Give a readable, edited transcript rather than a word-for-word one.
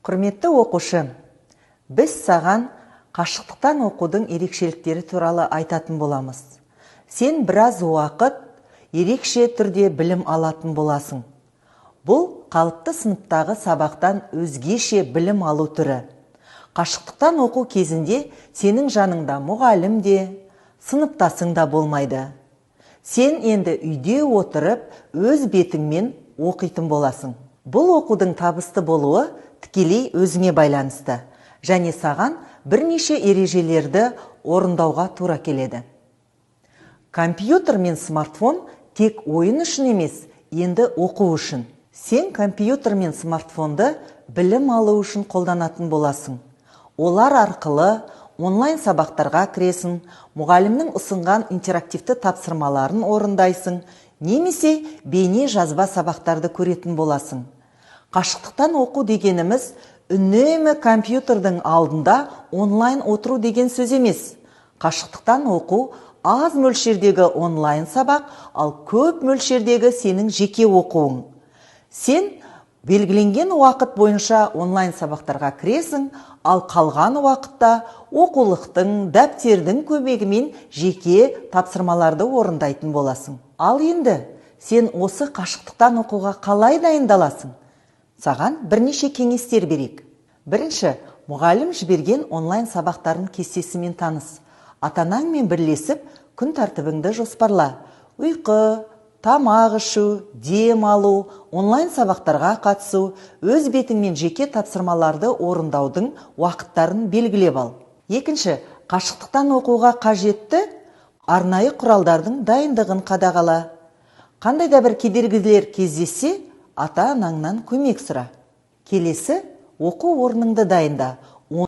Құрметті оқушы, біз саған қашықтықтан оқудың ерекшеліктері туралы айтатын боламыз. Сен біраз уақыт ерекше түрде білім алатын боласың. Бұл қалыпты сыныптағы сабақтан өзгеше білім алу түрі. Қашықтықтан оқу кезінде сенің жаныңда мұғалім де, сыныптасың да болмайды. Сен енді үйде отырып, өз бетіңмен оқитын боласың. Бұл оқудың табысты болуы тікелей өзіңе байланысты және саған бірнеше ережелерді орындауға тура келеді. Компьютер мен смартфон тек ойын үшін емес, енді оқу үшін. Сен компьютер мен смартфонды білім алу үшін қолданатын боласың. Олар арқылы онлайн сабақтарға кіресің, мұғалімнің ұсынған интерактивті тапсырмаларын орындайсың немесе бейне жазба сабақтарды көретін боласың. Қашықтықтан оқу дегеніміз үнемі компьютердің алдында онлайн отыру деген сөз емес. Қашықтықтан оқу аз мөлшердегі онлайн сабақ, ал көп мөлшердегі сенің жеке оқуың. Сен белгіленген уақыт бойынша онлайн сабақтарға кіресің, ал қалған уақытта оқулықтың, дәптердің көмегімен жеке тапсырмаларды орындайтын боласың. Ал енді сен осы қашықтықтан оқуға қалай дайындаласың? Саған бірнеше кеңестер берейік. Бірінші, мұғалім жіберген онлайн сабақтарын кестесімен таныс. Ата-анаңмен бірлесіп, күн тәртібіңді жоспарла. Ұйқы, тамақ ішу, дем алу, онлайн сабақтарға қатысу, өз бетіңмен жеке тапсырмаларды орындаудың уақыттарын белгілеп ал. Екінші, қашықтықтан оқуға қажетті арнайы құралдардың дайындығын қадағала. Қандай да бір кедергілер кездессе, ата-анаңнан көмек сұра. Келесі, оқу орныңды дайында.